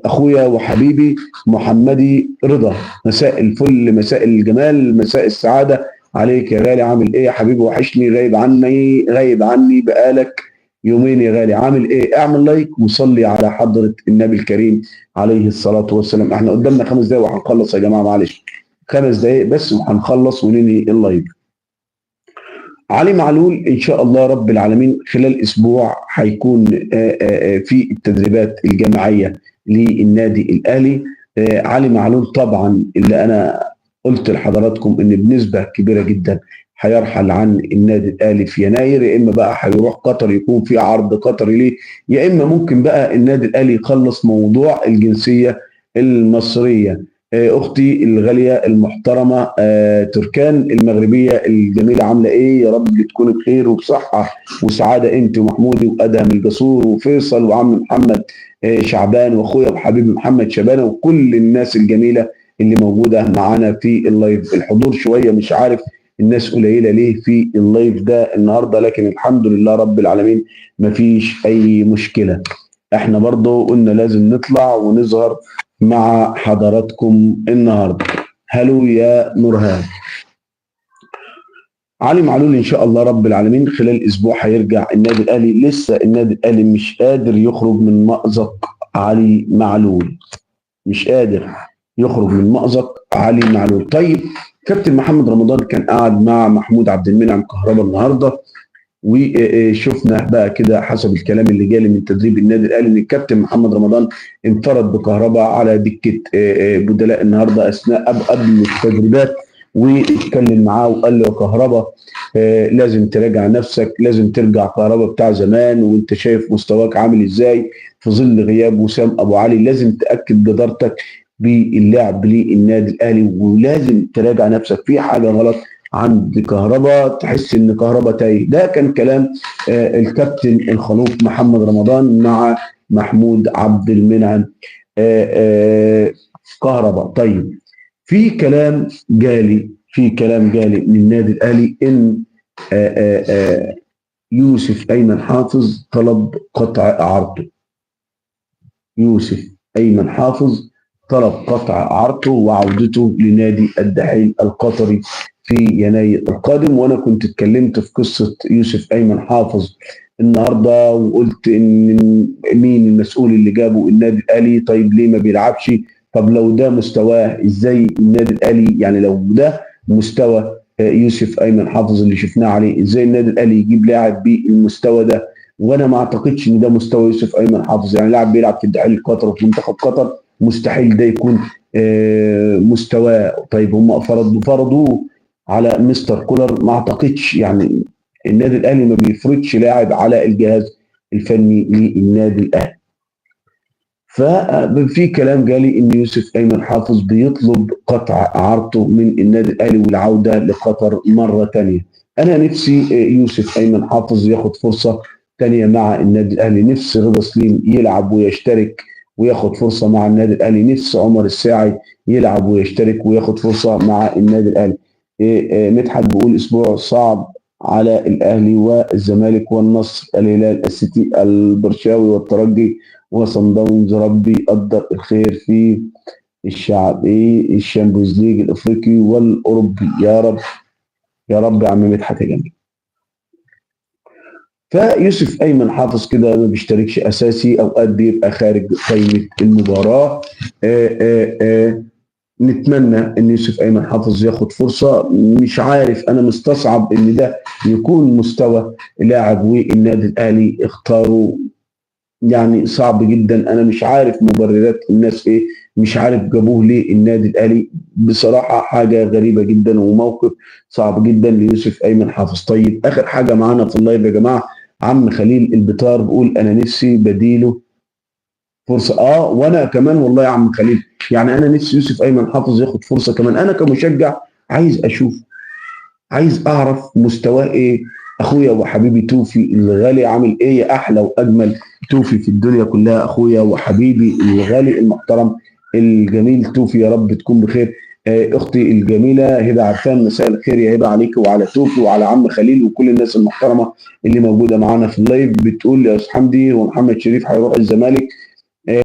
اخويا وحبيبي محمدي رضا، مساء الفل، مساء الجمال، مساء السعادة عليك يا غالي. عامل ايه يا حبيبي؟ وحشني، غايب عني، غايب عني بقالك يومين يا غالي. عامل ايه؟ اعمل like وصلي على حضرة النبي الكريم عليه الصلاة والسلام. احنا قدامنا 5 دقايق وهنخلص يا جماعة، معلش 5 دقايق بس وهنخلص وننهي ال live. علي معلول ان شاء الله رب العالمين خلال اسبوع هيكون في التدريبات الجماعية للنادي الاهلي. علي معلول طبعا اللي انا قلت لحضراتكم ان بنسبة كبيرة جدا هيرحل عن النادي الاهلي في يناير، يا اما بقى هيروح قطر يكون في عرض قطري ليه، يا اما ممكن بقى النادي الاهلي يخلص موضوع الجنسية المصرية. اختي الغالية المحترمة تركان المغربية الجميلة، عامله ايه؟ يا رب تكون بخير وبصحه وسعادة انت ومحمودي وادهم الجسور وفيصل وعم محمد شعبان واخويا وحبيبي محمد شبانه وكل الناس الجميلة اللي موجودة معانا في ال live. الحضور شوية مش عارف الناس قليله ليه في ال live ده النهارده، لكن الحمد لله رب العالمين مفيش اي مشكلة. احنا برضو قلنا لازم نطلع ونظهر مع حضراتكم النهارده. هلو يا نورهان. علي معلول ان شاء الله رب العالمين خلال اسبوع هيرجع النادي الاهلي. لسه النادي الاهلي مش قادر يخرج من مأزق علي معلول، مش قادر يخرج من مأزق علي معلول. طيب كابتن محمد رمضان كان قاعد مع محمود عبد المنعم كهربا النهارده، وشفنا بقى كده حسب الكلام اللي جالي من تدريب النادي الاهلي ان الكابتن محمد رمضان انفرد بكهربا على دكه بدلاء النهارده اثناء قبل التدريبات، واتكلم معاه وقال له يا كهربا لازم تراجع نفسك، لازم ترجع كهربا بتاع زمان، وانت شايف مستواك عامل ازاي في ظل غياب وسام ابو علي، لازم تاكد جدارتك باللعب للنادي الاهلي، ولازم تراجع نفسك، في حاجة غلط عند كهربا، تحس ان كهربا تايه. ده كان كلام الكابتن الخلوق محمد رمضان مع محمود عبد المنعم كهربا. طيب في كلام جالي، في كلام جالي من النادي الاهلي ان يوسف ايمن حافظ طلب قطع اعارته. يوسف ايمن حافظ طلب قطع اعارته وعودته لنادي الدحيل القطري في يناير القادم. وانا كنت اتكلمت في قصة يوسف ايمن حافظ النهارده وقلت ان مين المسؤول اللي جابه النادي الاهلي، طيب ليه ما بيلعبش؟ طب لو ده مستواه ازاي النادي الاهلي، يعني لو ده مستوى يوسف ايمن حافظ اللي شفناه عليه، ازاي النادي الاهلي يجيب لاعب بالمستوى ده؟ وانا ما اعتقدش ان ده مستوى يوسف ايمن حافظ، يعني لاعب بيلعب في الدحيل القطري وفي منتخب قطر مستحيل ده يكون مستواه. طيب هم فرضوه على مستر كولر، ما اعتقدش، يعني النادي الاهلي ما بيفرضش لاعب على الجهاز الفني للنادي الاهلي. ففي كلام جالي ان يوسف ايمن حافظ بيطلب قطع اعارته من النادي الاهلي والعودة لقطر مرة ثانية. انا نفسي يوسف ايمن حافظ ياخد فرصة ثانية مع النادي الاهلي، نفسي رضا سليم يلعب ويشترك وياخد فرصة مع النادي الاهلي، نفسي عمر الساعي يلعب ويشترك وياخد فرصة مع النادي الاهلي. مدحت بيقول اسبوع صعب على الاهلي والزمالك والنصر، الهلال، السيتي، البرشاوي والترجي وصن داونز، ربي يقدر الخير في الشعب، ايه ال Champions League الافريقي والاوروبي، يا رب يا رب يا عم مدحت يا جميل. فيوسف ايمن حافظ كده ما بيشتركش اساسي، اوقات بيبقى خارج قائمة المباراة. نتمنى ان يوسف ايمن حافظ ياخد فرصة، مش عارف انا مستصعب ان ده يكون مستوى لاعب والنادي الاهلي اختاره، يعني صعب جدا، انا مش عارف مبررات الناس ايه، مش عارف جابوه ليه النادي الاهلي، بصراحة حاجة غريبة جدا وموقف صعب جدا ليوسف ايمن حافظ. طيب اخر حاجة معانا في اللايف يا جماعة، عم خليل البطار بيقول انا نفسي بديله فرصة. وانا كمان والله يا عم خليل، يعني انا نفسي يوسف ايمن حافظ ياخد فرصة كمان، انا كمشجع عايز اشوف، عايز اعرف مستواه ايه. اخويا وحبيبي توفي الغالي عامل ايه؟ يا احلى واجمل توفي في الدنيا كلها، اخويا وحبيبي الغالي المحترم الجميل توفي، يا رب تكون بخير. اختي الجميلة هبه عرفان، مساء الخير يا هبه عليك وعلى توفي وعلى عم خليل وكل الناس المحترمة اللي موجودة معانا في ال live. بتقول يا استاذ حمدي ومحمد شريف هيروح الزمالك؟